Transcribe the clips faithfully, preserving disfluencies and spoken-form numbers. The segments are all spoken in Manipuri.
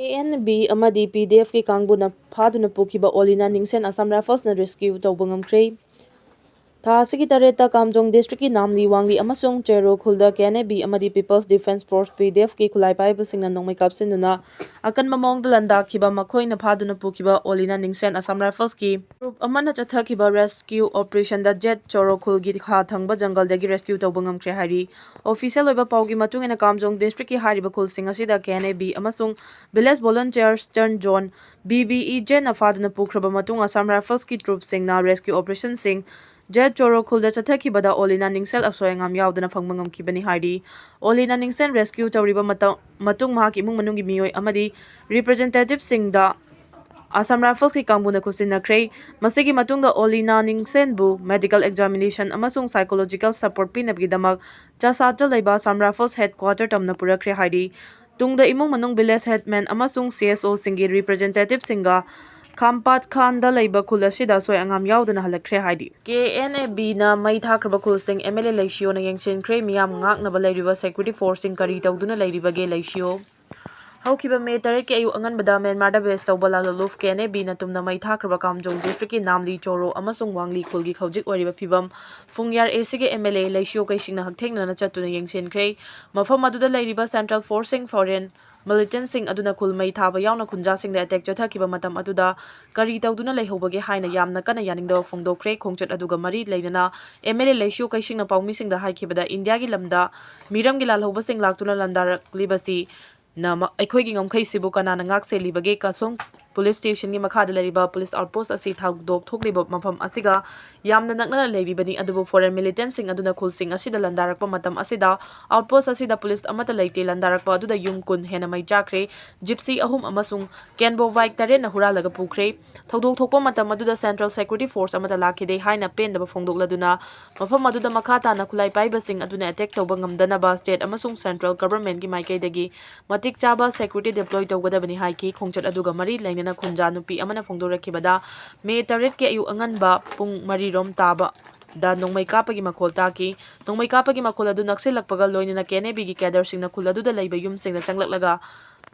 ꯀꯦ ꯑꯦꯟ ꯑꯦ ꯕꯤ ꯑꯃꯗꯤ ꯄꯤ ꯗꯤ ꯑꯦꯐꯀꯤ ꯀꯥꯡꯕꯨꯅ ꯐꯥꯗꯨꯅ ꯄꯨꯈꯤꯕ ꯑꯣꯂꯤꯅꯥ ꯅꯤꯡꯁꯦꯟ ꯑꯁꯥꯝ ꯔꯥꯏꯐꯜꯁꯅ ꯔꯦꯁꯀ꯭ꯌꯨ ꯇꯧꯕ ꯉꯝꯈ꯭ꯔꯦ꯫ ꯊꯥ ꯑꯁꯤꯒꯤ ꯇꯔꯦꯠꯇ ꯀꯥꯝꯖꯣꯡ ꯗꯤꯁꯇ꯭ꯔꯤꯛꯀꯤ ꯅꯥꯝꯂꯤ ꯋꯥꯡꯂꯤ ꯑꯃꯁꯨꯡ ꯆꯦꯔꯣ ꯈꯨꯜꯗ ꯀꯦ ꯑꯦꯟ ꯑꯦ ꯕꯤ ꯑꯃꯗꯤ ꯄꯤꯄꯜꯁ ꯗꯤꯐꯦꯟꯁ ꯐꯣꯔꯁ, ꯄꯤ ꯗꯤ ꯑꯦꯐꯀꯤ ꯈꯨꯠꯂꯥꯏ ꯄꯥꯏꯕꯁꯤꯡꯅ ꯅꯣꯡꯃꯩ ꯀꯥꯞꯁꯤꯟꯗꯨꯅ ꯑꯀꯟꯕ ꯃꯑꯣꯡꯗ ꯂꯥꯟꯗꯥꯈꯤꯕ ꯃꯈꯣꯏꯅ ꯐꯥꯗꯨꯅ ꯄꯨꯈꯤꯕ ꯑꯣꯂꯤꯅꯥ ꯅꯤꯡꯁꯦꯟ ꯑꯁꯥꯝ ꯔꯥꯏꯐꯜꯁꯀꯤ ꯒ꯭ꯔꯨꯞ ꯑꯃꯅ ꯆꯠꯊꯈꯤꯕ ꯔꯦꯁꯀ꯭ꯌꯨ ꯑꯣꯄꯔꯦꯁꯟꯗ ꯖꯦꯠ ꯆꯣꯔꯣ ꯈꯨꯜꯒꯤ ꯈꯥ ꯊꯪꯕ ꯖꯪꯒꯜꯗꯒꯤ ꯔꯦꯁꯀ꯭ꯌꯨ ꯇꯧꯕ ꯉꯝꯈ꯭ꯔꯦ ꯍꯥꯏꯔꯤ꯫ ꯑꯣꯐꯤꯁꯤꯌꯦꯜ ꯑꯣꯏꯕ ꯄꯥꯎꯒꯤ ꯃꯇꯨꯡ ꯏꯟꯅ ꯀꯥꯝꯖꯣꯡ ꯗꯤꯁꯇ꯭ꯔꯤꯛꯀꯤ ꯍꯥꯏꯔꯤꯕ ꯈꯨꯜꯁꯤꯡ ꯑꯁꯤꯗ ꯀꯦ ꯑꯦꯟ ꯑꯦ ꯕꯤ ꯑꯃꯁꯨꯡ ꯚꯤꯂꯦꯖ ꯚꯣꯂꯨꯟꯇꯤꯌꯔꯁ ꯇꯔꯟ ꯖꯣꯟ, ꯚꯤ ꯚꯤ ꯏ ꯖꯦꯠꯅ ꯐꯥꯗꯨꯅ ꯄꯨꯈ꯭ꯔꯕ ꯃꯇꯨꯡ ꯑꯁꯥꯝ ꯔꯥꯏꯐꯜꯁꯀꯤ ꯇ꯭ꯔꯨꯞꯁꯤꯡꯅ ꯔꯦꯁꯀ꯭ꯌꯨ ꯑꯣꯄꯔꯦꯁꯟꯁꯤꯡ ꯖꯦꯠ ꯆꯣꯔꯣ ꯈꯨꯜꯗ ꯆꯠꯊꯈꯤꯕꯗ ꯑꯣꯂꯤꯅꯥ ꯅꯤꯡꯁꯦꯜ ꯑꯁꯣꯏ ꯑꯉꯥꯝ ꯌꯥꯎꯗꯅ ꯐꯪꯕ ꯉꯝꯈꯤꯕꯅꯤ ꯍꯥꯏꯔꯤ꯫ ꯑꯣꯂꯤꯅꯥ ꯅꯤꯡꯁꯦꯜ ꯔꯦꯁꯀ꯭ꯌꯨ ꯇꯧꯔꯤꯕ ꯃꯇꯝ, ꯃꯇꯨꯡ ꯃꯍꯥꯛꯀꯤ ꯏꯃꯨꯡ ꯃꯅꯨꯡꯒꯤ ꯃꯤꯑꯣꯏ ꯑꯃꯗꯤ ꯔꯤꯄ꯭ꯔꯖꯦꯟꯇꯦꯇꯤꯚꯁꯤꯡꯗ ꯑꯁꯥꯝ ꯔꯥꯏꯐꯜꯁꯀꯤ ꯀꯥꯡꯕꯨꯅ ꯈꯨꯠꯁꯤꯟꯅꯈ꯭ꯔꯦ꯫ ꯃꯁꯤꯒꯤ ꯃꯇꯨꯡꯗ ꯑꯣꯂꯤꯅꯥ ꯅꯤꯡꯁꯦꯟꯕꯨ ꯃꯦꯗꯤꯀꯦꯜ ꯑꯦꯛꯖꯥꯃꯤꯅꯦꯁꯟ ꯑꯃꯁꯨꯡ ꯁꯥꯏꯀꯣꯂꯣꯖꯤꯀꯦꯜ ꯁꯄꯣꯔꯠ ꯄꯤꯅꯕꯒꯤꯗꯃꯛ ꯆꯥꯁꯥꯠꯇ ꯂꯩꯕ ꯑꯁꯥꯝ ꯔꯥꯏꯐꯜꯁ ꯍꯦꯗꯀ꯭ꯋꯥꯇꯔ ꯇꯝꯅ ꯄꯨꯔꯛꯈ꯭ꯔꯦ ꯍꯥꯏꯔꯤ꯫ ꯇꯨꯡꯗ ꯏꯃꯨꯡ ꯃꯅꯨꯡ, ꯚꯤꯂꯦꯖ ꯍꯦꯗꯃꯦꯟ ꯑꯃꯁꯨꯡ ꯁꯤ ꯑꯦꯁ ꯑꯣꯁꯤꯡꯒꯤ ꯔꯤꯄ꯭ꯔꯖꯦꯟꯇꯦꯇꯤꯚꯁꯤꯡꯒ ꯈꯥꯝꯄꯥꯠ ꯈꯥꯟꯗ ꯂꯩꯕ ꯈꯨꯜ ꯑꯁꯤꯗ ꯑꯁꯣꯏ ꯑꯉꯥꯝ ꯌꯥꯎꯗꯅ ꯍꯜꯂꯛꯈ꯭ꯔꯦ ꯍꯥꯏꯔꯤ꯫ ꯀꯦ ꯑꯦꯟ ꯑꯦ ꯕꯤꯅ ꯃꯩ ꯊꯥꯈ꯭ꯔꯕ ꯈꯨꯜꯁꯤꯡ ꯑꯦꯝ ꯑꯦꯜ ꯑꯦ ꯂꯩꯁꯤꯌꯣꯅ ꯌꯦꯡꯁꯤꯟꯈ꯭ꯔꯦ꯫ ꯃꯤꯌꯥꯝ ꯉꯥꯛꯅꯕ ꯂꯩꯔꯤꯕ ꯁꯦꯀ꯭ꯌꯨꯔꯤꯇꯤ ꯐꯣꯔꯁꯁꯤꯡ ꯀꯔꯤ ꯇꯧꯗꯨꯅ ꯂꯩꯔꯤꯕꯒꯦ? ꯂꯩꯁꯤꯌꯣ꯫ ꯍꯧꯈꯤꯕ ꯃꯦ ꯇꯔꯦꯠꯀꯤ ꯑꯌꯨꯛ ꯑꯉꯟꯕꯗ ꯃ꯭ꯌꯥꯟꯃꯥꯔꯗ ꯕꯦꯁ ꯇꯧꯕ ꯂꯥꯂꯣꯂꯨꯐ ꯀꯦ ꯑꯦꯟ ꯑꯦ ꯕꯤꯅ ꯇꯨꯝꯅ ꯃꯩ ꯊꯥꯈ꯭ꯔꯕ ꯀꯥꯝꯖꯣꯡ ꯗꯤꯁꯇ꯭ꯔꯤꯛꯀꯤ ꯅꯥꯝꯂꯤ, ꯆꯣꯔꯣ ꯑꯃꯁꯨꯡ ꯋꯥꯡꯂꯤ ꯈꯨꯜꯒꯤ ꯍꯧꯖꯤꯛ ꯑꯣꯏꯔꯤꯕ ꯐꯤꯕꯝ ꯐꯨꯡꯌꯥꯔ ꯑꯦꯁꯤꯒꯤ ꯑꯦꯝ ꯑꯦꯜ ꯑꯦ ꯂꯩꯁꯤꯌꯣ ꯀꯩꯁꯤꯡꯅ ꯍꯛꯊꯦꯡꯅꯅ ꯆꯠꯇꯨꯅ ꯌꯦꯡꯁꯤꯟꯈ꯭ꯔꯦ꯫ ꯃꯐꯝ ꯑꯗꯨꯗ ꯂꯩꯔꯤꯕ ꯁꯦꯟꯇ꯭ꯔꯦꯜ ꯐꯣꯔꯁꯁꯤꯡ, ꯐꯣꯔꯦꯟ ꯃꯤꯂꯤꯇꯦꯟꯠꯁꯤꯡ ꯑꯗꯨꯅ ꯈꯨꯜ ꯃꯩ ꯊꯥꯕ ꯌꯥꯎꯅ ꯈꯨꯟꯖꯥꯁꯤꯡꯗ ꯑꯦꯇꯦꯛ ꯆꯠꯊꯈꯤꯕ ꯃꯇꯝ ꯑꯗꯨꯗ ꯀꯔꯤ ꯇꯧꯗꯨꯅ ꯂꯩꯍꯧꯕꯒꯦ ꯍꯥꯏꯅ ꯌꯥꯝꯅ ꯀꯟꯅ ꯌꯥꯅꯤꯡꯗꯕ ꯐꯣꯡꯗꯣꯛꯈ꯭ꯔꯦ꯫ ꯈꯣꯡꯆꯠ ꯑꯗꯨꯒ ꯃꯔꯤ ꯂꯩꯅꯅ ꯑꯦꯝ ꯑꯦꯜ ꯑꯦ ꯂꯩꯁꯤꯌꯣ ꯀꯩꯁꯤꯡꯅ ꯄꯥꯎꯃꯤꯁꯤꯡꯗ ꯍꯥꯏꯈꯤꯕꯗ, ꯏꯟꯗꯤꯌꯥꯒꯤ ꯂꯝꯗ ꯃꯤꯔꯝꯒꯤ ꯂꯥꯜꯍꯧꯕꯁꯤꯡ ꯂꯥꯛꯇꯨꯅ ꯂꯥꯟꯗꯥꯔꯛꯂꯤꯕꯁꯤ ꯅ ꯃ-, ꯑꯩꯈꯣꯏꯒꯤ ꯉꯝꯈꯩꯁꯤꯕꯨ ꯀꯅꯥꯅ ꯉꯥꯛ ꯁꯦꯜꯂꯤꯕꯒꯦ? ꯀꯥꯁꯣꯡ ꯄꯨꯂꯤꯁ ꯁ꯭ꯇꯦꯁꯟꯒꯤ ꯃꯈꯥꯗ ꯂꯩꯔꯤꯕ ꯄꯨꯂꯤꯁ ꯑꯥꯎꯠꯄꯣꯁꯠ ꯑꯁꯤ ꯊꯧꯗꯣꯛ ꯊꯣꯛꯂꯤꯕ ꯃꯐꯝ ꯑꯁꯤꯒ ꯌꯥꯝꯅ ꯅꯛꯅꯅ ꯂꯩꯔꯤꯕꯅꯤ, ꯑꯗꯨꯕꯨ ꯐꯣꯔꯦꯟ ꯃꯤꯂꯤꯇꯦꯟꯠꯁꯤꯡ ꯑꯗꯨꯅ ꯈꯨꯜꯁꯤꯡ ꯑꯁꯤꯗ ꯂꯥꯟꯗꯥꯔꯛꯄ ꯃꯇꯝ ꯑꯁꯤꯗ ꯑꯥꯎꯠꯄꯣꯁꯠ ꯑꯁꯤꯗ ꯄꯨꯂꯤꯁ ꯑꯃꯠꯇ ꯂꯩꯇꯦ꯫ ꯂꯥꯟꯗꯥꯔꯛꯄ ꯑꯗꯨꯗ ꯌꯨꯝ ꯀꯨꯟ ꯍꯦꯟꯅ ꯃꯩ ꯆꯥꯛꯈ꯭ꯔꯦ꯫ ꯖꯤꯞꯁꯤ ꯑꯍꯨꯝ ꯑꯃꯁꯨꯡ ꯀꯦꯟꯕꯣ ꯕꯥꯏꯛ ꯇꯔꯦꯠꯅ ꯍꯨꯔꯥꯜꯂꯒ ꯄꯨꯈ꯭ꯔꯦ꯫ ꯊꯧꯗꯣꯛ ꯊꯣꯛꯄ ꯃꯇꯝ ꯑꯗꯨꯗ ꯁꯦꯟꯇ꯭ꯔꯦꯜ ꯁꯦꯀ꯭ꯌꯨꯔꯤꯇꯤ ꯐꯣꯔꯁ ꯑꯃꯠꯇ ꯂꯥꯛꯈꯤꯗꯦ ꯍꯥꯏꯅ ꯄꯦꯟꯗꯕ ꯐꯣꯡꯗꯣꯛꯂꯗꯨꯅ, ꯃꯐꯝ ꯑꯗꯨꯗ ꯃꯈꯥ ꯇꯥꯅ ꯈꯨꯠꯂꯥꯏ ꯄꯥꯏꯕꯁꯤꯡ ꯑꯗꯨꯅ ꯑꯦꯇꯦꯛ ꯇꯧꯕ ꯉꯝꯗꯅꯕ ꯁ꯭ꯇꯦꯠ ꯑꯃꯁꯨꯡ ꯁꯦꯟꯇ꯭ꯔꯦꯜ ꯒꯚꯔꯟꯃꯦꯟꯠꯀꯤ ꯃꯥꯏꯀꯩꯗꯒꯤ ꯃꯇꯤꯛ ꯆꯥꯕ ꯁꯦꯀ꯭ꯌꯨꯔꯤꯇꯤ ꯗꯤꯄ꯭ꯂꯣꯏ ꯇꯧꯒꯗꯕꯅꯤ ꯍꯥꯏꯈꯤ꯫ ꯈꯣꯡꯆꯠ ꯑꯗꯨꯒ ꯃꯔꯤ ꯂꯩꯅꯅ ꯈꯨꯟꯖꯥ ꯅꯨꯄꯤ ꯑꯃꯅ ꯐꯣꯡꯗꯣꯔꯛꯈꯤꯕꯗ, ꯃꯦ ꯇꯔꯦꯠꯀꯤ ꯑꯌꯨꯛ ꯑꯉꯟꯕ ꯄꯨꯡ ꯃꯔꯤ ꯔꯣꯝ ꯇꯥꯕꯗ ꯅꯣꯡꯃꯩ ꯀꯥꯞꯄꯒꯤ ꯃꯈꯣꯜ ꯇꯥꯈꯤ꯫ ꯅꯣꯡꯃꯩ ꯀꯥꯞꯄꯒꯤ ꯃꯈꯣꯜ ꯑꯗꯨ ꯅꯛꯁꯤꯜꯂꯛꯄꯒ ꯂꯣꯏꯅꯅ ꯀꯦ ꯑꯦꯟ ꯑꯦ ꯕꯤꯒꯤ ꯀꯦꯗꯔꯁꯤꯡꯅ ꯈꯨꯜ ꯑꯗꯨꯗ ꯂꯩꯕ ꯌꯨꯝꯁꯤꯡꯗ ꯆꯪꯂꯛꯂꯒ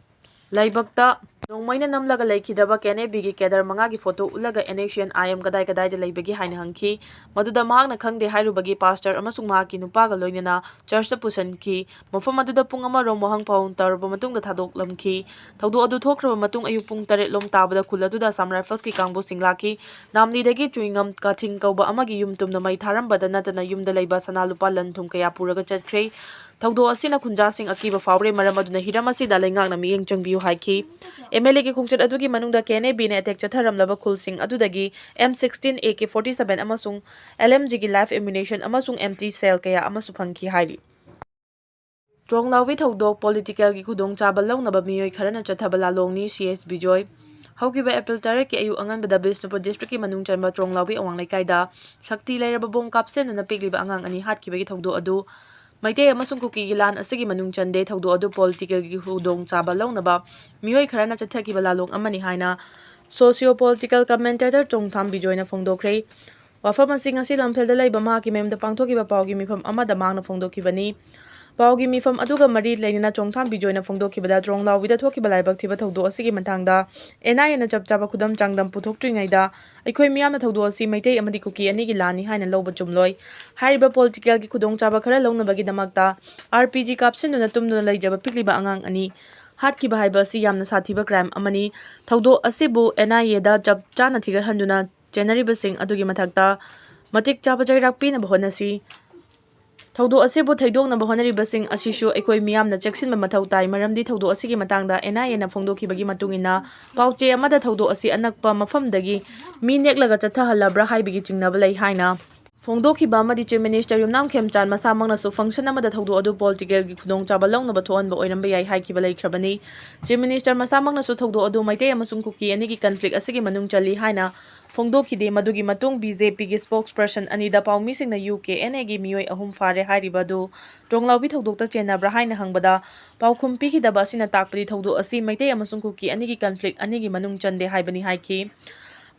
ꯂꯥꯏꯕꯛꯇ ꯅꯣꯡꯃꯩꯅ ꯅꯝꯂꯒ ꯂꯩꯈꯤꯗ꯭ꯔꯕ ꯀꯦꯟ ꯑꯦ ꯕꯤꯒꯤ ꯀꯦꯗꯔ ꯃꯉꯥꯒꯤ ꯐꯣꯇꯣ ꯎꯠꯂꯒ ꯑꯦꯟ ꯑꯦꯁ ꯁꯤ ꯑꯦꯟ ꯑꯥꯏ ꯑꯦꯝ ꯀꯗꯥꯏ ꯀꯗꯥꯏꯗ ꯂꯩꯕꯒꯦ ꯍꯥꯏꯅ ꯍꯪꯈꯤ꯫ ꯃꯗꯨꯗ ꯃꯍꯥꯛꯅ ꯈꯪꯗꯦ ꯍꯥꯏꯔꯨꯕꯒꯤ ꯄꯥꯁꯇꯔ ꯑꯃꯁꯨꯡ ꯃꯍꯥꯛꯀꯤ ꯅꯨꯄꯥꯒ ꯂꯣꯏꯅꯅ ꯆꯔꯆꯇ ꯄꯨꯁꯤꯟꯈꯤ꯫ ꯃꯐꯝ ꯑꯗꯨꯗ ꯄꯨꯡ ꯑꯃꯔꯣꯝ ꯋꯥꯍꯪ ꯄꯥꯎꯍꯪ ꯇꯧꯔꯕ ꯃꯇꯨꯡꯗ ꯊꯥꯗꯣꯛꯂꯝꯈꯤ꯫ ꯊꯧꯗꯣꯛ ꯑꯗꯨ ꯊꯣꯛꯈ꯭ꯔꯕ ꯃꯇꯨꯡ ꯑꯌꯨꯛ ꯄꯨꯡ ꯇꯔꯦꯠ ꯂꯣꯝ ꯇꯥꯕꯗ ꯈꯨꯜ ꯑꯗꯨꯗ ꯑꯁꯥꯝ ꯔꯥꯏꯐꯜꯁꯀꯤ ꯀꯥꯡꯕꯨꯁꯤꯡ ꯂꯥꯛꯈꯤ꯫ ꯅꯥꯝꯂꯤꯗꯒꯤ ꯆꯨꯏꯉꯝ ꯀꯥꯊꯤꯡ ꯀꯧꯕ ꯑꯃꯒꯤ ꯌꯨꯝ ꯇꯨꯝꯅ ꯃꯩ ꯊꯥꯔꯝꯕꯗ ꯅꯠꯇꯅ ꯌꯨꯝꯗ ꯂꯩꯕ ꯁꯅꯥ ꯂꯨꯄꯥ ꯂꯟ ꯊꯨꯝ ꯀꯌꯥ ꯄꯨꯔꯒ ꯆꯠꯈ꯭ꯔꯦ꯫ ꯊꯧꯗꯣꯛ ꯑꯁꯤꯅ ꯈꯨꯟꯖꯥꯁꯤꯡ ꯑꯀꯤꯕ ꯐꯥꯎꯔꯦ꯫ ꯃꯔꯝ ꯑꯗꯨꯅ ꯍꯤꯔꯝ ꯑꯁꯤꯗ ꯂꯩꯉꯥꯛꯅ ꯃꯤꯠꯌꯦꯡ ꯆꯪꯕꯤꯌꯨ ꯍꯥꯏꯈꯤ꯫ ꯑꯦꯝ ꯑꯦꯜ ꯑꯦꯒꯤ ꯈꯣꯡꯆꯠ ꯑꯗꯨꯒꯤ ꯃꯅꯨꯡꯗ ꯀꯦ ꯑꯦꯟ ꯑꯦ ꯕꯤꯅ ꯑꯦꯇꯦꯛ ꯆꯠꯊꯔꯝꯂꯕ ꯈꯨꯜꯁꯤꯡ ꯑꯗꯨꯗꯒꯤ M sixteen, A K forty seven ꯑꯃꯁꯨꯡ ꯑꯦꯜ ꯑꯦꯝ ꯖꯤꯒꯤ ꯂꯥꯏꯐ ꯑꯦꯃꯨꯅꯤꯁꯟ ꯑꯃꯁꯨꯡ ꯑꯦꯝ ꯇꯤ ꯁꯦꯜ ꯀꯌꯥ ꯑꯃꯁꯨ ꯐꯪꯈꯤ ꯍꯥꯏꯔꯤ꯫ ꯇ꯭ꯔꯣꯡꯂꯥꯎꯕꯤ ꯊꯧꯗꯣꯛ ꯄꯣꯂꯤꯇꯤꯀꯦꯜꯒꯤ ꯈꯨꯗꯣꯡꯆꯥꯕ ꯂꯧꯅꯕ ꯃꯤꯑꯣꯏ ꯈꯔꯅ ꯆꯠꯊꯕ ꯂꯥꯂꯣꯡꯅꯤ, ꯁꯤ ꯑꯦꯁ ꯕꯤꯖꯣꯏ꯫ ꯍꯧꯈꯤꯕ ꯑꯦꯄ꯭ꯔꯤꯜ ꯇꯔꯦꯠꯀꯤ ꯑꯌꯨꯛ ꯑꯉꯟꯕꯗ ꯕꯤꯁꯅꯨꯄꯨꯔ ꯗꯤꯁꯇ꯭ꯔꯤꯛꯀꯤ ꯃꯅꯨꯡ ꯆꯟꯕ ꯇ꯭ꯔꯣꯡꯂꯥꯎꯕꯤ ꯑꯋꯥꯡ ꯂꯩꯀꯥꯏꯗ ꯁꯛꯇꯤ ꯂꯩꯔꯕ ꯕꯣꯝ ꯀꯥꯞꯁꯤꯟꯗꯨꯅ ꯄꯤꯛꯂꯤꯕ ꯑꯉꯥꯡ ꯑꯅꯤ ꯍꯥꯠꯈꯤꯕꯒꯤ ꯊꯧꯗꯣꯛ ꯑꯗꯨ ꯃꯩꯇꯩ ꯑꯃꯁꯨꯡ ꯀꯨꯀꯤꯒꯤ ꯂꯥꯟ ꯑꯁꯤꯒꯤ ꯃꯅꯨꯡ ꯆꯟꯗꯦ꯫ ꯊꯧꯗꯣꯛ ꯑꯗꯨ ꯄꯣꯂꯤꯇꯤꯀꯦꯜꯒꯤ ꯈꯨꯗꯣꯡꯆꯥꯕ ꯂꯧꯅꯕ ꯃꯤꯑꯣꯏ ꯈꯔꯅ ꯆꯠꯊꯈꯤꯕ ꯂꯥꯂꯣꯡ ꯑꯃꯅꯤ ꯍꯥꯏꯅ ꯁꯣꯁꯤꯌꯣ ꯄꯣꯂꯤꯇꯤꯀꯦꯜ ꯀꯃꯦꯟꯇꯦꯇꯔ ꯇꯣꯡꯊꯥꯝ ꯕꯤꯖꯣꯏꯅ ꯐꯣꯡꯗꯣꯛꯈ꯭ꯔꯦ꯫ ꯋꯥꯐꯝ ꯑꯁꯤ ꯉꯁꯤ ꯂꯝꯐꯦꯜꯗ ꯂꯩꯕ ꯃꯍꯥꯛꯀꯤ ꯃꯌꯨꯝꯗ ꯄꯥꯡꯊꯣꯛꯈꯤꯕ ꯄꯥꯎꯒꯤ ꯃꯤꯐꯝ ꯑꯃꯗ ꯃꯍꯥꯛꯅ ꯐꯣꯡꯗꯣꯛꯈꯤꯕꯅꯤ꯫ ꯄꯥꯎꯒꯤ ꯃꯤꯐꯝ ꯑꯗꯨꯒ ꯃꯔꯤ ꯂꯩꯅꯅ ꯆꯣꯡꯊꯥꯝ ꯕꯤꯖꯣꯏꯅ ꯐꯣꯡꯗꯣꯛꯈꯤꯕꯗ, ꯇ꯭ꯔꯣꯡꯂꯥꯎꯕꯤꯗ ꯊꯣꯛꯈꯤꯕ ꯂꯥꯏꯕꯛ ꯊꯤꯕ ꯊꯧꯗꯣꯛ ꯑꯁꯤꯒꯤ ꯃꯇꯥꯡꯗ ꯑꯦꯟ ꯑꯥꯏ ꯑꯦꯅ ꯆꯞ ꯆꯥꯕ ꯈꯨꯗꯝ ꯆꯥꯡꯗꯝ ꯄꯨꯊꯣꯛꯇ꯭ꯔꯤꯉꯩꯗ ꯑꯩꯈꯣꯏ ꯃꯤꯌꯥꯝꯅ ꯊꯧꯗꯣꯛ ꯑꯁꯤ ꯃꯩꯇꯩ ꯑꯃꯗꯤ ꯀꯨꯀꯤ ꯑꯅꯤꯒꯤ ꯂꯥꯟꯅꯤ ꯍꯥꯏꯅ ꯂꯧꯕ ꯆꯨꯝꯂꯣꯏ꯫ ꯍꯥꯏꯔꯤꯕ ꯄꯣꯂꯤꯇꯤꯀꯦꯜꯒꯤ ꯈꯨꯗꯣꯡꯆꯥꯕ ꯈꯔ ꯂꯧꯅꯕꯒꯤꯗꯃꯛꯇ ꯑꯥꯔ ꯄꯤ ꯖꯤ ꯀꯥꯞꯁꯤꯟꯗꯨꯅ ꯇꯨꯝꯗꯨꯅ ꯂꯩꯖꯕ ꯄꯤꯛꯂꯤꯕ ꯑꯉꯥꯡ ꯑꯅꯤ ꯍꯥꯠꯈꯤꯕ ꯍꯥꯏꯕ ꯑꯁꯤ ꯌꯥꯝꯅ ꯁꯥꯊꯤꯕ ꯀ꯭ꯔꯥꯏꯝ ꯑꯃꯅꯤ꯫ ꯊꯧꯗꯣꯛ ꯑꯁꯤꯕꯨ ꯑꯦꯟ ꯑꯥꯏ ꯑꯦꯗ ꯆꯞ ꯆꯥꯅ ꯊꯤꯒꯠꯍꯟꯗꯨꯅ ꯆꯦꯟꯅꯔꯤꯕꯁꯤꯡ ꯑꯗꯨꯒꯤ ꯃꯊꯛꯇ ꯃꯇꯤꯛ ꯆꯥꯕ ꯆꯩꯔꯥꯛ ꯄꯤꯅꯕ ꯍꯣꯠꯅꯁꯤ꯫ ꯊꯧꯗꯣꯛ ꯑꯁꯤꯕꯨ ꯊꯩꯗꯣꯛꯅꯕ ꯍꯣꯠꯅꯔꯤꯕꯁꯤꯡ ꯑꯁꯤꯁꯨ ꯑꯩꯈꯣꯏ ꯃꯤꯌꯥꯝꯅ ꯆꯦꯛꯁꯤꯟꯕ ꯃꯊꯧ ꯇꯥꯏ, ꯃꯔꯝꯗꯤ ꯊꯧꯗꯣꯛ ꯑꯁꯤꯒꯤ ꯃꯇꯥꯡꯗ ꯑꯦꯟ ꯑꯥꯏ ꯑꯦꯅ ꯐꯣꯡꯗꯣꯛꯈꯤꯕꯒꯤ ꯃꯇꯨꯡ ꯏꯟꯅ, ꯄꯥꯎꯆꯦ ꯑꯃꯗ ꯊꯧꯗꯣꯛ ꯑꯁꯤ ꯑꯅꯛꯄ ꯃꯐꯝꯗꯒꯤ ꯃꯤ ꯅꯦꯛꯂꯒ ꯆꯠꯊꯍꯜꯂꯕ꯭ꯔꯥ ꯍꯥꯏꯕꯒꯤ ꯆꯤꯡꯅꯕ ꯂꯩ ꯍꯥꯏꯅ ꯐꯣꯡꯗꯣꯛꯈꯤꯕ ꯑꯃꯗꯤ ꯆꯤꯐ ꯃꯤꯅꯤꯁꯇꯔ ꯌꯨꯝꯅꯥꯝ ꯈꯦꯝꯆꯥꯟ ꯃꯁꯥꯃꯛꯅꯁꯨ ꯐꯪꯁꯟ ꯑꯃꯗ ꯊꯧꯗꯣꯛ ꯑꯗꯨ ꯄꯣꯂꯤꯇꯤꯀꯦꯜꯒꯤ ꯈꯨꯗꯣꯡꯆꯥꯕ ꯂꯧꯅꯕ ꯊꯣꯛꯍꯟꯕ ꯑꯣꯏꯔꯝꯕ ꯌꯥꯏ ꯍꯥꯏꯈꯤꯕ ꯂꯩꯈ꯭ꯔꯕꯅꯤ꯫ ꯆꯤꯐ ꯃꯤꯅꯤꯁꯇꯔ ꯃꯁꯥꯃꯛꯅꯁꯨ ꯊꯧꯗꯣꯛ ꯑꯗꯨ ꯃꯩꯇꯩ ꯑꯃꯁꯨꯡ ꯀꯨꯀꯤ ꯑꯅꯤꯒꯤ ꯀꯟꯐ꯭ꯂꯤꯛ ꯑꯁꯤꯒꯤ ꯃꯅꯨꯡ ꯆꯜꯂꯤ ꯍꯥꯏꯅ ꯐꯣꯡꯗꯣꯛꯈꯤꯗꯦ꯫ ꯃꯗꯨꯒꯤ ꯃꯇꯨꯡ ꯕꯤ ꯖꯦ ꯄꯤꯒꯤ ꯁ꯭ꯄꯣꯛꯁ ꯄꯔꯁꯟ ꯑꯅꯤꯗ ꯄꯥꯎꯃꯤꯁꯤꯡꯅ ꯌꯨ ꯀꯦ ꯑꯦꯟ ꯑꯦꯒꯤ ꯃꯤꯑꯣꯏ ꯑꯍꯨꯝ ꯐꯥꯔꯦ ꯍꯥꯏꯔꯤꯕ ꯑꯗꯨ ꯇ꯭ꯔꯣꯡꯂꯥꯎꯕꯤ ꯊꯧꯗꯣꯛꯇ ꯆꯦꯟꯅꯕ꯭ꯔꯥ ꯍꯥꯏꯅ ꯍꯪꯕꯗ, ꯄꯥꯎꯈꯨꯝ ꯄꯤꯈꯤꯗꯕ ꯑꯁꯤꯅ ꯇꯥꯛꯄꯗꯤ ꯊꯧꯗꯣꯛ ꯑꯁꯤ ꯃꯩꯇꯩ ꯑꯃꯁꯨꯡ ꯀꯨꯀꯤ ꯑꯅꯤꯒꯤ ꯀꯟꯐ꯭ꯂꯤꯛ ꯑꯅꯤꯒꯤ ꯃꯅꯨꯡ ꯆꯟꯗꯦ ꯍꯥꯏꯕꯅꯤ ꯍꯥꯏꯈꯤ꯫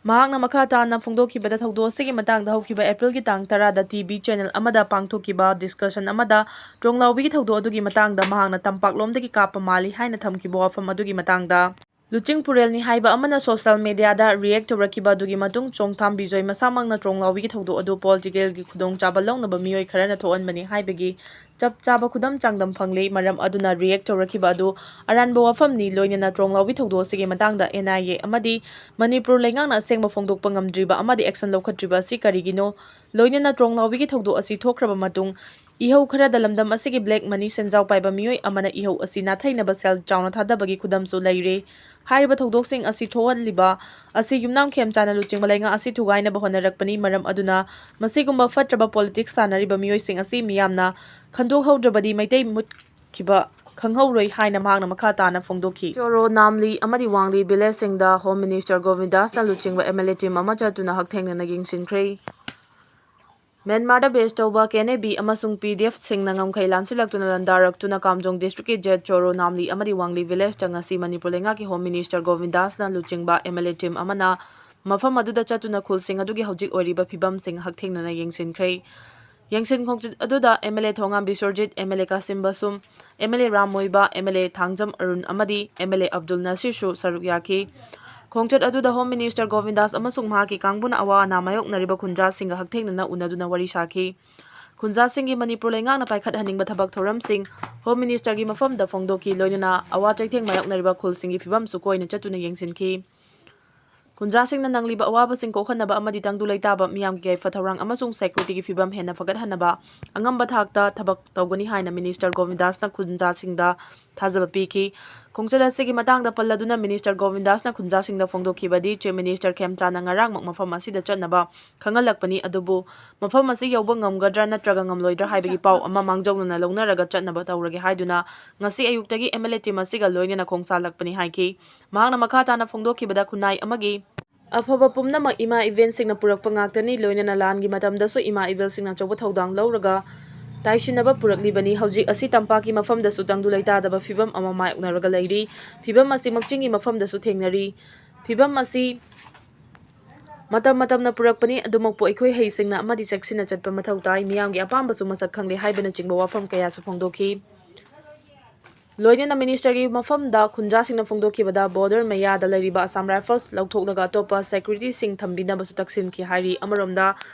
ꯃꯍꯥꯛꯅ ꯃꯈꯥ ꯇꯥꯅ ꯐꯣꯡꯗꯣꯛꯈꯤꯕꯗ, ꯊꯧꯗꯣꯛ ꯑꯁꯤꯒꯤ ꯃꯇꯥꯡꯗ ꯍꯧꯈꯤꯕ ꯑꯦꯄ꯭ꯔꯤꯜꯒꯤ ꯇꯥꯡ ꯇꯔꯥꯗ ꯇꯤ ꯚꯤ ꯆꯦꯅꯦꯜ ꯑꯃꯗ ꯄꯥꯡꯊꯣꯛꯈꯤꯕ ꯗꯤꯁꯀꯁꯟ ꯑꯃꯗ ꯇ꯭ꯔꯣꯡꯂꯥꯎꯕꯤꯒꯤ ꯊꯧꯗꯣꯛ ꯑꯗꯨꯒꯤ ꯃꯇꯥꯡꯗ ꯃꯍꯥꯛꯅ ꯇꯝꯄꯥꯛꯂꯣꯝꯗꯒꯤ ꯀꯥꯞꯄ ꯃꯥꯜꯂꯤ ꯍꯥꯏꯅ ꯊꯝꯈꯤꯕ ꯋꯥꯐꯝ ꯑꯗꯨꯒꯤ ꯃꯇꯥꯡꯗ ꯂꯨꯆꯤꯡ ꯄꯨꯔꯦꯜꯅꯤ ꯍꯥꯏꯕ ꯑꯃꯅ ꯁꯣꯁꯤꯌꯦꯜ ꯃꯦꯗꯤꯌꯥꯗ ꯔꯤꯌꯦꯛ ꯇꯧꯔꯛꯈꯤꯕ ꯑꯗꯨꯒꯤ ꯃꯇꯨꯡ, ꯆꯣꯡꯊꯥꯝ ꯕꯤꯖꯣꯏ ꯃꯁꯥꯃꯛꯅ ꯇ꯭ꯔꯣꯡꯂꯥꯎꯕꯤꯒꯤ ꯊꯧꯗꯣꯛ ꯑꯗꯨ ꯄꯣꯂꯤꯇꯤꯀꯦꯜꯒꯤ ꯈꯨꯗꯣꯡꯆꯥꯕ ꯂꯧꯅꯕ ꯃꯤꯑꯣꯏ ꯈꯔꯅ ꯊꯣꯛꯍꯟꯕꯅꯤ ꯍꯥꯏꯕꯒꯤ ꯆꯞ ꯆꯥꯕ ꯈꯨꯗꯝ ꯆꯥꯡꯗꯝ ꯐꯪꯂꯦ꯫ ꯃꯔꯝ ꯑꯗꯨꯅ ꯔꯤꯌꯦꯛ ꯇꯧꯔꯛꯈꯤꯕ ꯑꯗꯨ ꯑꯔꯥꯟꯕ ꯋꯥꯐꯝꯅꯤ꯫ ꯂꯣꯏꯅꯅ ꯇ꯭ꯔꯣꯡꯂꯥꯎꯕꯤ ꯊꯧꯗꯣꯛ ꯑꯁꯤꯒꯤ ꯃꯇꯥꯡꯗ ꯑꯦꯟ ꯑꯥꯏ ꯑꯦ ꯑꯃꯗꯤ ꯃꯅꯤꯄꯨꯔ ꯂꯩꯉꯥꯛꯅ ꯑꯁꯦꯡꯕ ꯐꯣꯡꯗꯣꯛꯄ ꯉꯝꯗ꯭ꯔꯤꯕ ꯑꯃꯗꯤ ꯑꯦꯛꯁꯟ ꯂꯧꯈꯠꯇ꯭ꯔꯤꯕ ꯑꯁꯤ ꯀꯔꯤꯒꯤꯅꯣ? ꯂꯣꯏꯅꯅ ꯇ꯭ꯔꯣꯡꯂꯥꯎꯕꯤꯒꯤ ꯊꯧꯗꯣꯛ ꯑꯁꯤ ꯊꯣꯛꯈ꯭ꯔꯕ ꯃꯇꯨꯡ, ꯏꯍꯧ ꯈꯔꯗ ꯂꯝꯗꯝ ꯑꯁꯤꯒꯤ ꯕ꯭ꯂꯦꯛ ꯃꯅꯤ ꯁꯦꯟꯖꯥꯎ ꯄꯥꯏꯕ ꯃꯤꯑꯣꯏ ꯑꯃꯅ ꯏꯍꯧ ꯑꯁꯤ ꯅꯥꯊꯩꯅꯕ ꯁꯦꯜ ꯆꯥꯎꯅ ꯊꯥꯗꯕꯒꯤ ꯈꯨꯗꯝꯁꯨ ꯂꯩꯔꯦ꯫ ꯍꯥꯏꯔꯤꯕ ꯊꯧꯗꯣꯛꯁꯤꯡ ꯑꯁꯤ ꯊꯣꯛꯍꯜꯂꯤꯕ ꯑꯁꯤ ꯌꯨꯝꯅꯥꯝ ꯈꯦꯝꯆꯥꯅ ꯂꯨꯆꯤꯡꯕ ꯂꯩꯉꯥꯛ ꯑꯁꯤ ꯊꯨꯒꯥꯏꯅꯕ ꯍꯣꯠꯅꯔꯛꯄꯅꯤ꯫ ꯃꯔꯝ ꯑꯗꯨꯅ ꯃꯁꯤꯒꯨꯝꯕ ꯐꯠꯇ꯭ꯔꯕ ꯄꯣꯂꯤꯇꯤꯛꯁ ꯁꯥꯟꯅꯔꯤꯕ ꯃꯤꯑꯣꯏꯁꯤꯡ ꯑꯁꯤ ꯃꯤꯌꯥꯝꯅ ꯈꯟꯗꯣꯛꯍꯧꯗ꯭ꯔꯕꯗꯤ ꯃꯩꯇꯩ ꯃꯨꯠꯈꯤꯕ ꯈꯪꯍꯧꯔꯣꯏ ꯍꯥꯏꯅ ꯃꯍꯥꯛꯅ ꯃꯈꯥ ꯇꯥꯅ ꯐꯣꯡꯗꯣꯛꯈꯤ꯫ ꯆꯣꯔꯣ, ꯅꯥꯝꯂꯤ ꯑꯃꯗꯤ ꯋꯥꯡꯂꯤ ꯚꯤꯂꯦꯖꯁꯤꯡꯗ ꯍꯣꯝ ꯃꯤꯅꯤꯁꯇꯔ ꯒꯣꯕꯤꯟꯗꯥꯁꯅ ꯂꯨꯆꯤꯡꯕ ꯑꯦꯝ ꯑꯦꯜ ꯑꯦ ꯇꯤꯝ ꯑꯃ ꯆꯠꯇꯨꯅ ꯍꯛꯊꯦꯡꯅꯅ ꯌꯦꯡꯁꯤꯟꯈ꯭ꯔꯦ꯫ ꯃ꯭ꯌꯥꯟꯃꯥꯔꯗ ꯕꯦꯁ ꯇꯧꯕ ꯀꯦ ꯑꯦꯟ ꯑꯦ ꯕꯤ ꯑꯃꯁꯨꯡ ꯄꯤ ꯗꯤ ꯑꯦꯐꯁꯤꯡꯅ ꯉꯝꯈꯩ ꯂꯥꯟꯁꯤꯜꯂꯛꯇꯨꯅ ꯂꯥꯟꯗꯥꯔꯛꯇꯨꯅ ꯀꯥꯝꯖꯣꯡ ꯗꯤꯁꯇ꯭ꯔꯤꯛꯀꯤ ꯖꯦꯠ ꯆꯣꯔꯣ, ꯅꯥꯝꯂꯤ ꯑꯃꯗꯤ ꯋꯥꯡꯂꯤ ꯚꯤꯂꯦꯖꯇ ꯉꯁꯤ ꯃꯅꯤꯄꯨꯔ ꯂꯩꯉꯥꯛꯀꯤ ꯍꯣꯝ ꯃꯤꯅꯤꯁꯇꯔ ꯒꯣꯕꯤꯟꯗꯥꯁꯅ ꯂꯨꯆꯤꯡꯕ ꯑꯦꯝ ꯑꯦꯜ ꯑꯦ ꯇꯤꯝ ꯑꯃꯅ ꯃꯐꯝ ꯑꯗꯨꯗ ꯆꯠꯇꯨꯅ ꯈꯨꯜꯁꯤꯡ ꯑꯗꯨꯒꯤ ꯍꯧꯖꯤꯛ ꯑꯣꯏꯔꯤꯕ ꯐꯤꯕꯝꯁꯤꯡ ꯍꯛꯊꯦꯡꯅꯅ ꯌꯦꯡꯁꯤꯟꯈ꯭ꯔꯦ꯫ ꯌꯦꯡꯁꯤꯟ ꯈꯣꯡꯆꯠ ꯑꯗꯨꯗ M L A Thongam Biswarjit, M L A Kashim Basum, M L A Ram Moiba, M L A Thangjam Arun ꯑꯃꯗꯤ ꯑꯦꯝ ꯑꯦꯜ ꯑꯦ ꯑꯕꯗꯨꯜ ꯅꯁꯤꯔꯁꯨ ꯁꯔꯨꯛ ꯌꯥꯈꯤ꯫ ꯈꯣꯡꯆꯠ ꯑꯗꯨꯗ ꯍꯣꯝ ꯃꯤꯅꯤꯁꯇꯔ ꯒꯣꯕꯤꯟꯗꯥꯁ ꯑꯃꯁꯨꯡ ꯃꯍꯥꯛꯀꯤ ꯀꯥꯡꯕꯨꯅ ꯑꯋꯥ ꯑꯅꯥ ꯃꯥꯌꯣꯛꯅꯔꯤꯕ ꯈꯨꯟꯖꯥꯁꯤꯡꯒ ꯍꯛꯊꯦꯡꯅꯅ ꯎꯅꯗꯨꯅ ꯋꯥꯔꯤ ꯁꯥꯈꯤ꯫ ꯈꯨꯟꯖꯥꯁꯤꯡꯒꯤ ꯃꯅꯤꯄꯨꯔ ꯂꯩꯉꯥꯛꯅ ꯄꯥꯏꯈꯠꯍꯟꯅꯤꯡꯕ ꯊꯕꯛ ꯊꯧꯔꯝꯁꯤꯡ ꯍꯣꯝ ꯃꯤꯅꯤꯁꯇꯔꯒꯤ ꯃꯐꯝꯗ ꯐꯣꯡꯗꯣꯛꯈꯤ꯫ ꯂꯣꯏꯅꯅ ꯑꯋꯥ ꯆꯩꯊꯦꯡ ꯃꯥꯌꯣꯛꯅꯔꯤꯕ ꯈꯨꯜꯁꯤꯡꯒꯤ ꯐꯤꯕꯝꯁꯨ ꯀꯣꯏꯅ ꯆꯠꯇꯨꯅ ꯌꯦꯡꯁꯤꯟꯈꯤ꯫ ꯈꯨꯟꯖꯥꯁꯤꯡꯅ ꯅꯪꯂꯤꯕ ꯑꯋꯥꯕꯁꯤꯡ ꯀꯣꯛꯍꯟꯅꯕ ꯑꯃꯗꯤ ꯇꯪꯗꯨ ꯂꯩꯇꯥꯕ, ꯃꯤꯌꯥꯝꯒꯤ ꯌꯥꯏꯐ ꯊꯧꯔꯥꯡ ꯑꯃꯁꯨꯡ ꯁꯦꯀ꯭ꯌꯨꯔꯤꯇꯤꯒꯤ ꯐꯤꯕꯝ ꯍꯦꯟꯅ ꯐꯒꯠꯍꯟꯅꯕ ꯑꯉꯝꯕ ꯊꯥꯛꯇ ꯊꯕꯛ ꯇꯧꯒꯅꯤ ꯍꯥꯏꯅ ꯃꯤꯅꯤꯁꯇꯔ ꯒꯣꯕꯤꯟꯗꯥꯁꯅ ꯈꯨꯟꯖꯥꯁꯤꯡꯗ ꯊꯥꯖꯕ ꯄꯤꯈꯤ꯫ ꯈꯣꯡꯆꯠ ꯑꯁꯤꯒꯤ ꯃꯇꯥꯡꯗ ꯄꯜꯂꯗꯨꯅ ꯃꯤꯅꯤꯁꯇꯔ ꯒꯣꯕꯤꯟꯗꯥꯁꯅ ꯈꯨꯟꯖꯥꯁꯤꯡꯗ ꯐꯣꯡꯗꯣꯛꯈꯤꯕꯗꯤ, ꯆꯤꯐ ꯃꯤꯅꯤꯁꯇꯔ ꯈꯦꯝꯆꯥꯅ ꯉꯔꯥꯡꯃꯛ ꯃꯐꯝ ꯑꯁꯤꯗ ꯆꯠꯅꯕ ꯈꯪꯍꯜꯂꯛꯄꯅꯤ, ꯑꯗꯨꯕꯨ ꯃꯐꯝ ꯑꯁꯤ ꯌꯧꯕ ꯉꯝꯒꯗ꯭ꯔꯥ ꯅꯠꯇ꯭ꯔꯒ ꯉꯝꯂꯣꯏꯗ꯭ꯔꯥ ꯍꯥꯏꯕꯒꯤ ꯄꯥꯎ ꯑꯃ ꯃꯥꯡꯖꯧꯅꯅ ꯂꯧꯅꯔꯒ ꯆꯠꯅꯕ ꯇꯧꯔꯒꯦ ꯍꯥꯏꯗꯨꯅ ꯉꯁꯤ ꯑꯌꯨꯛꯇꯒꯤ ꯑꯦꯝ ꯑꯦꯜ ꯑꯦ ꯇꯤꯝ ꯑꯁꯤꯒ ꯂꯣꯏꯅꯅ ꯈꯣꯡꯁꯥꯜꯂꯛꯄꯅꯤ ꯍꯥꯏꯈꯤ꯫ ꯃꯍꯥꯛꯅ ꯃꯈꯥ ꯇꯥꯅ ꯐꯣꯡꯗꯣꯛꯈꯤꯕꯗ, ꯈꯨꯟꯅꯥꯏ ꯑꯃꯒꯤ ꯑꯐꯕ ꯄꯨꯝꯅꯃꯛ ꯏꯃꯥ ꯏꯕꯦꯟꯁꯤꯡꯅ ꯄꯨꯔꯛꯄ ꯉꯥꯛꯇꯅꯤ꯫ ꯂꯣꯏꯅꯅ ꯂꯥꯟꯒꯤ ꯃꯇꯝꯗꯁꯨ ꯏꯃꯥ ꯏꯕꯦꯜꯁꯤꯡꯅ ꯑꯆꯧꯕ ꯊꯧꯗꯥꯡ ꯂꯧꯔꯒ ꯇꯥꯏꯁꯤꯟꯅꯕ ꯄꯨꯔꯛꯂꯤꯕꯅꯤ꯫ ꯍꯧꯖꯤꯛ ꯑꯁꯤ ꯇꯝꯄꯥꯛꯀꯤ ꯃꯐꯝꯗꯁꯨ ꯇꯪꯗꯨ ꯂꯩꯇꯥꯗꯕ ꯐꯤꯕꯝ ꯑꯃ ꯃꯥꯌꯣꯛꯅꯔꯒ ꯂꯩꯔꯤ꯫ ꯐꯤꯕꯝ ꯑꯁꯤꯃꯛ ꯆꯤꯡꯒꯤ ꯃꯐꯝꯗꯁꯨ ꯊꯦꯡꯅꯔꯤ꯫ ꯐꯤꯕꯝ ꯑꯁꯤ ꯃꯇꯝ ꯃꯇꯝꯅ ꯄꯨꯔꯛꯄꯅꯤ, ꯑꯗꯨꯃꯛꯄꯨ ꯑꯩꯈꯣꯏ ꯍꯩꯁꯤꯡꯅ ꯑꯃꯗꯤ ꯆꯦꯛꯁꯤꯟꯅ ꯆꯠꯄ ꯃꯊꯧ ꯇꯥꯏ, ꯃꯤꯌꯥꯝꯒꯤ ꯑꯄꯥꯝꯕꯁꯨ ꯃꯁꯛ ꯈꯪꯂꯦ ꯍꯥꯏꯕꯅꯆꯤꯡꯕ ꯋꯥꯐꯝ ꯀꯌꯥꯁꯨ ꯐꯣꯡꯗꯣꯛꯈꯤ꯫ ꯂꯣꯏꯅꯅ ꯃꯤꯅꯤꯁꯇꯔꯒꯤ ꯃꯐꯝꯗ ꯈꯨꯟꯖꯥꯁꯤꯡꯅ ꯐꯣꯡꯗꯣꯛꯈꯤꯕꯗ ꯕꯣꯔꯗꯔ ꯃꯌꯥꯗ ꯂꯩꯔꯤꯕ ꯑꯁꯥꯝ ꯔꯥꯏꯐꯜꯁ ꯂꯧꯊꯣꯛꯂꯒ ꯑꯇꯣꯞꯄ ꯁꯦꯀ꯭ꯌꯨꯔꯤꯇꯤꯁꯤꯡ ꯊꯝꯕꯤꯅꯕꯁꯨ ꯇꯛꯁꯤꯟꯈꯤ ꯍꯥꯏꯔꯤ꯫ ꯑꯃꯔꯣꯝꯗ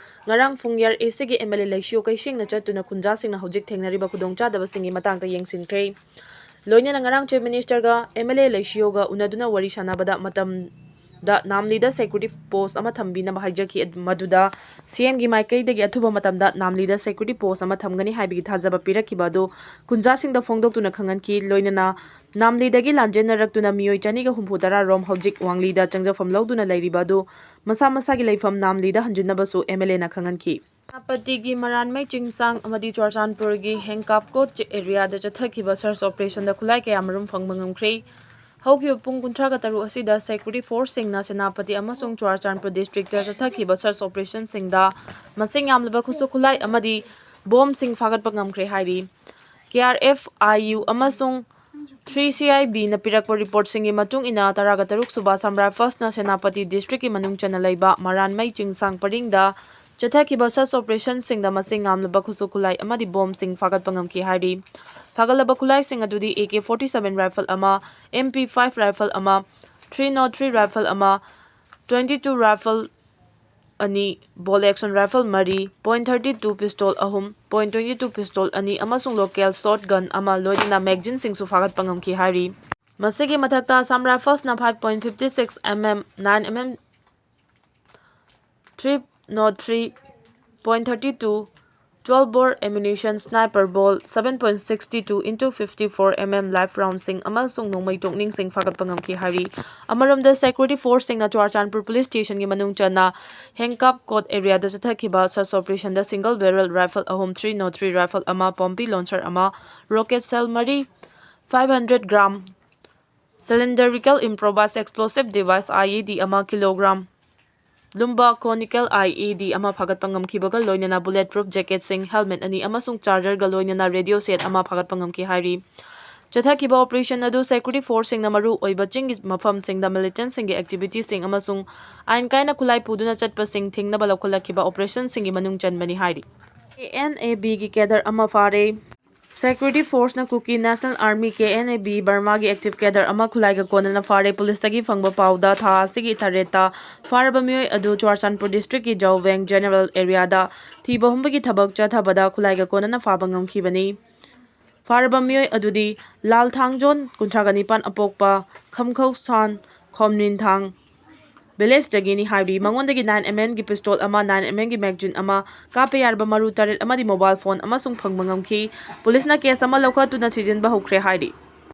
ꯉꯔꯥꯡ ꯐꯨꯡꯌꯥꯔ ꯑꯦꯁꯤꯒꯤ ꯑꯦꯝ ꯑꯦꯜ ꯑꯦ ꯂꯩꯁꯤꯌꯣ ꯀꯩꯁꯦꯡꯅ ꯆꯠꯇꯨꯅ ꯈꯨꯟꯖꯥꯁꯤꯡꯅ ꯍꯧꯖꯤꯛ ꯊꯦꯡꯅꯔꯤꯕ ꯈꯨꯗꯣꯡꯆꯥꯗꯕꯁꯤꯡꯒꯤ ꯃꯇꯥꯡꯗ ꯌꯦꯡꯁꯤꯟꯈ꯭ꯔꯦ꯫ ꯂꯣꯏꯅꯅ ꯉꯔꯥꯡ ꯆꯤꯐ ꯃꯤꯅꯤꯁꯇꯔꯒ ꯑꯦꯝ ꯑꯦꯜ ꯑꯦ ꯂꯩꯁꯤꯌꯣꯒ ꯎꯅꯗꯨꯅ ꯋꯥꯔꯤ ꯁꯥꯟꯅꯕꯗ ꯃꯇꯝ ꯗ ꯅꯥꯝꯂꯤꯗ ꯁꯦꯀ꯭ꯌꯨꯔꯤꯇꯤ ꯄꯣꯁ ꯑꯃ ꯊꯝꯕꯤꯅꯕ ꯍꯥꯏꯖꯈꯤ꯫ ꯃꯗꯨꯗ ꯁꯤ ꯑꯦꯝꯒꯤ ꯃꯥꯏꯀꯩꯗꯒꯤ ꯑꯊꯨꯕ ꯃꯇꯝꯗ ꯅꯥꯝꯂꯤꯗ ꯁꯦꯀ꯭ꯌꯨꯔꯤꯇꯤ ꯄꯣꯁ ꯑꯃ ꯊꯝꯒꯅꯤ ꯍꯥꯏꯕꯒꯤ ꯊꯥꯖꯕ ꯄꯤꯔꯛꯈꯤꯕ ꯑꯗꯨ ꯈꯨꯟꯖꯥꯁꯤꯡꯗ ꯐꯣꯡꯗꯣꯛꯇꯨꯅ ꯈꯪꯍꯟꯈꯤ꯫ ꯂꯣꯏꯅꯅ ꯅꯥꯝꯂꯤꯗꯒꯤ ꯂꯥꯟꯖꯦꯟꯅꯔꯛꯇꯨꯅ ꯃꯤꯑꯣꯏ ꯆꯅꯤꯒ ꯍꯨꯝꯐꯨ ꯇꯔꯥ ꯔꯣꯝ ꯍꯧꯖꯤꯛ ꯋꯥꯡꯂꯤꯗ ꯆꯪꯖꯐꯝ ꯂꯧꯗꯨꯅ ꯂꯩꯔꯤꯕ ꯑꯗꯨ ꯃꯁꯥ ꯃꯁꯥꯒꯤ ꯂꯩꯐꯝ ꯅꯥꯝꯂꯤꯗ ꯍꯟꯖꯤꯟꯅꯕꯁꯨ ꯑꯦꯝ ꯑꯦꯜ ꯑꯦꯅ ꯈꯪꯍꯟꯈꯤ꯫ ꯁꯦꯅꯥꯄꯇꯤꯒꯤ ꯃꯔꯥꯟꯃꯩ ꯆꯤꯡꯁꯥꯡ ꯑꯃꯗꯤ ꯆꯨꯔꯆꯥꯟꯄꯨꯔꯒꯤ ꯍꯦꯡꯀꯥꯞꯀꯣꯠ ꯑꯦꯔꯤꯌꯥꯗ ꯆꯠꯊꯈꯤꯕ ꯁꯔꯆ ꯑꯣꯄꯔꯦꯁꯟꯗ ꯈꯨꯠꯂꯥꯏ ꯀꯌꯥꯃꯔꯨꯝ ꯐꯪꯕ ꯉꯝꯈ꯭ꯔꯦ꯫ ꯍꯧꯈꯤꯕ ꯄꯨꯡ ꯀꯨꯟꯊ꯭ꯔꯥꯒ ꯇꯔꯨꯛ ꯑꯁꯤꯗ ꯁꯦꯀ꯭ꯌꯨꯔꯤꯇꯤ ꯐꯣꯔꯁꯁꯤꯡꯅ ꯁꯦꯅꯥꯄꯇꯤ ꯑꯃꯁꯨꯡ ꯆꯨꯔꯆꯥꯟꯄꯨꯔ ꯗꯤꯁꯇ꯭ꯔꯤꯛꯇ ꯆꯠꯊꯈꯤꯕ ꯁꯔꯆ ꯑꯣꯄꯔꯦꯁꯟꯁꯤꯡꯗ ꯃꯁꯤꯡ ꯌꯥꯝꯂꯕ ꯈꯨꯠꯁꯨ ꯈꯨꯠꯂꯥꯏ ꯑꯃꯗꯤ ꯕꯣꯝꯁꯤꯡ ꯐꯥꯒꯠꯄ ꯉꯝꯈ꯭ꯔꯦ ꯍꯥꯏꯔꯤ꯫ ꯀꯦ ꯑꯥꯔ ꯑꯦꯐ, ꯑꯥꯏ ꯌꯨ ꯑꯃꯁꯨꯡ ꯊ꯭ꯔꯤ ꯁꯤ ꯑꯥꯏ ꯕꯤꯅ ꯄꯤꯔꯛꯄ ꯔꯤꯄꯣꯔꯠꯁꯤꯡꯒꯤ ꯃꯇꯨꯡ ꯏꯟꯅ, ꯇꯔꯥꯒ ꯇꯔꯨꯛ ꯁꯨꯕ ꯑꯁꯥꯝ ꯔꯥꯏꯐꯜꯁꯅ ꯁꯦꯅꯥꯄꯇꯤ ꯗꯤꯁꯇ꯭ꯔꯤꯛꯀꯤ ꯃꯅꯨꯡ ꯆꯟꯅ ꯂꯩꯕ ꯃꯔꯥꯟꯃꯩ ꯆꯤꯡꯁꯥꯡ ꯄꯔꯤꯡꯗ ꯆꯠꯊꯈꯤꯕ ꯁꯔꯆ ꯑꯣꯄꯔꯦꯁꯟꯁꯤꯡꯗ ꯃꯁꯤꯡ ꯌꯥꯝꯂꯕ ꯈꯨꯠꯁꯨ ꯈꯨꯠꯂꯥꯏ ꯑꯃꯗꯤ ꯕꯣꯝꯁꯤꯡ ꯐꯥꯒꯠꯄ ꯉꯝꯈꯤ ꯍꯥꯏꯔꯤ꯫ ꯐꯥꯒꯠꯂꯕ ꯈꯨꯠꯂꯥꯏꯁꯤꯡ ꯑꯗꯨꯗꯤ A K forty seven rifle ꯑꯃ, ꯑꯦꯝ ꯄꯤ ꯐꯥꯏꯚ ꯔꯥꯏꯐꯜ ꯑꯃ, ꯊ꯭ꯔꯤ ꯅꯣꯠ ꯊ꯭ꯔꯤ ꯔꯥꯏꯐꯜ ꯑꯃ, ꯇ꯭ꯋꯦꯟꯇꯤ ꯇꯨ ꯔꯥꯏꯐꯜ ꯑꯅꯤ, ꯕꯣꯜ ꯑꯦꯛꯁꯟ ꯔꯥꯏꯐꯜ ꯃꯔꯤ, ꯄꯣꯏꯟ ꯊꯥꯔꯇꯤ ꯇꯨ ꯄꯤꯁꯇꯣꯜ ꯑꯍꯨꯝ, ꯄꯣꯏꯟ ꯇ꯭ꯋꯦꯟꯇꯤ ꯇꯨ ꯄꯤꯁꯇꯣꯜ ꯑꯅꯤ ꯑꯃꯁꯨꯡ ꯂꯣꯀꯦꯜ ꯁꯣꯠ ꯒꯟ ꯑꯃ, ꯂꯣꯏꯅꯅ ꯃꯦꯒꯖꯤꯟꯁꯤꯡꯁꯨ ꯐꯥꯒꯠꯄ ꯉꯝꯈꯤ ꯍꯥꯏꯔꯤ꯫ ꯃꯁꯤꯒꯤ ꯃꯊꯛꯇ Assam ꯔꯥꯏꯐꯜꯁꯅ five point fifty six M M, nine M M, three nought three point thirty two, twelve bore ammunition, sniper ball, seven point six two into fifty four M M live roundꯁꯤꯡ ꯑꯃꯁꯨꯡ ꯅꯣꯡꯃꯩ ꯇꯣꯛꯅꯤꯡꯁꯤꯡ ꯐꯥꯒꯠꯄ ꯉꯝꯈꯤ ꯍꯥꯏꯔꯤ꯫ ꯑꯃꯔꯣꯝꯗ, ꯁꯦꯀ꯭ꯌꯨꯔꯤꯇꯤ ꯐꯣꯔꯁꯁꯤꯡꯅ ꯆꯨꯔꯥꯆꯥꯟꯄꯨꯔ ꯄꯨꯂꯤꯁ ꯁ꯭ꯇꯦꯁꯟꯒꯤ ꯃꯅꯨꯡ ꯆꯟꯅ ꯍꯦꯡꯀꯥꯞ ꯀꯣꯠ ꯑꯦꯔꯤꯌꯥꯗ ꯆꯠꯊꯈꯤꯕ ꯁꯔꯆ ꯑꯣꯄꯔꯦꯁꯟꯗ ꯁꯤꯡꯒꯜ ꯕꯦꯔꯦꯜ ꯔꯥꯏꯐꯜ ꯑꯍꯨꯝ, ꯊ꯭ꯔꯤ ꯅꯣꯠ ꯊ꯭ꯔꯤ ꯔꯥꯏꯐꯜ ꯑꯃ, ꯄꯣꯝꯄꯤ ꯂꯣꯟꯁꯔ ꯑꯃ, ꯔꯣꯀꯦꯠ ꯁꯦꯜ ꯃꯔꯤ, five hundred gram cylindrical improvised explosive device, I E D, ꯑꯃ, ꯀꯤꯂꯣꯒ꯭ꯔꯥꯝ ꯂꯨꯝꯕ conical I E D ꯑꯃ ꯐꯥꯒꯠꯄ ꯉꯝꯈꯤꯕꯒ ꯂꯣꯏꯅꯅ bullet proof jacketꯁꯤꯡ, helmet ꯑꯅꯤ ꯑꯃꯁꯨꯡ chargerꯒ ꯂꯣꯏꯅꯅ radio set ꯑꯃ ꯐꯥꯒꯠꯄ ꯉꯝꯈꯤ ꯍꯥꯏꯔꯤ꯫ ꯆꯠꯊꯈꯤꯕ operation ꯑꯗꯨ security forceꯁꯤꯡꯅ ꯃꯔꯨ ꯑꯣꯏꯕ ꯆꯤꯡꯒꯤ ꯃꯐꯝꯁꯤꯡꯗ militantꯁꯤꯡꯒꯤ activityꯁꯤꯡ ꯑꯃꯁꯨꯡ ꯑꯥꯏꯟ ꯀꯥꯏꯅ ꯈꯨꯠꯂꯥꯏ ꯄꯨꯗꯨꯅ ꯆꯠꯄꯁꯤꯡ ꯊꯤꯡꯅꯕ ꯂꯧꯈꯠꯂꯛꯈꯤꯕ operationꯁꯤꯡꯒꯤ ꯃꯅꯨꯡ ꯆꯟꯕꯅꯤ ꯍꯥꯏꯔꯤ꯫ KNABꯒꯤ cadre ꯑꯃ ꯐꯥꯔꯦ꯫ Security forceꯅ Kuki National Army, KNAB, ꯕꯔꯃꯥꯒꯤ active cadre ꯑꯃ ꯈꯨꯠꯂꯥꯏꯒ ꯀꯣꯟꯅꯅ ꯐꯥꯔꯦ꯫ ꯄꯨꯂꯤꯁꯇꯒꯤ ꯐꯪꯕ ꯄꯥꯎꯗ ꯊꯥ ꯑꯁꯤꯒꯤ ꯇꯔꯦꯠꯇ ꯐꯥꯔꯕ ꯃꯤꯑꯣꯏ ꯑꯗꯨ ꯆꯨꯔꯆꯥꯟꯄꯨꯔ districtꯀꯤ ꯖꯧꯕꯦꯡ general areaꯗ ꯊꯤꯕ ꯍꯨꯝꯕꯒꯤ ꯊꯕꯛ ꯆꯠꯊꯕꯗ ꯈꯨꯠꯂꯥꯏꯒ ꯀꯣꯟꯅꯅ ꯐꯥꯕ ꯉꯝꯈꯤꯕꯅꯤ꯫ ꯐꯥꯔꯕ ꯃꯤꯑꯣꯏ ꯑꯗꯨꯗꯤ ꯂꯥꯜ ꯊꯥꯡꯖꯣꯟ, ꯀꯨꯟꯊ꯭ꯔꯥꯒ ꯅꯤꯄꯥꯟ ꯑꯄꯣꯛꯄ, ꯈꯝꯈꯧꯁꯥꯟ, ꯈꯣꯝꯅꯤꯟꯊꯥꯡ villageꯇꯒꯤꯅꯤ ꯍꯥꯏꯔꯤ꯫ ꯃꯉꯣꯟꯗꯒꯤ nine MMꯒꯤ pistol ꯑꯃ, nine MMꯒꯤ magazine ꯑꯃ, ꯀꯥꯞꯄ ꯌꯥꯔꯕ ꯃꯔꯨ ꯇꯔꯦꯠ ꯑꯃꯗꯤ mobile phone ꯑꯃꯁꯨꯡ ꯐꯪꯕ ꯉꯝꯈꯤ꯫ ꯄꯨꯂꯤꯁꯅ case ꯑꯃ ꯂꯧꯈꯠꯇꯨꯅ ꯊꯤꯖꯤꯟꯕ ꯍꯧꯈ꯭ꯔꯦ ꯍꯥꯏꯔꯤ꯫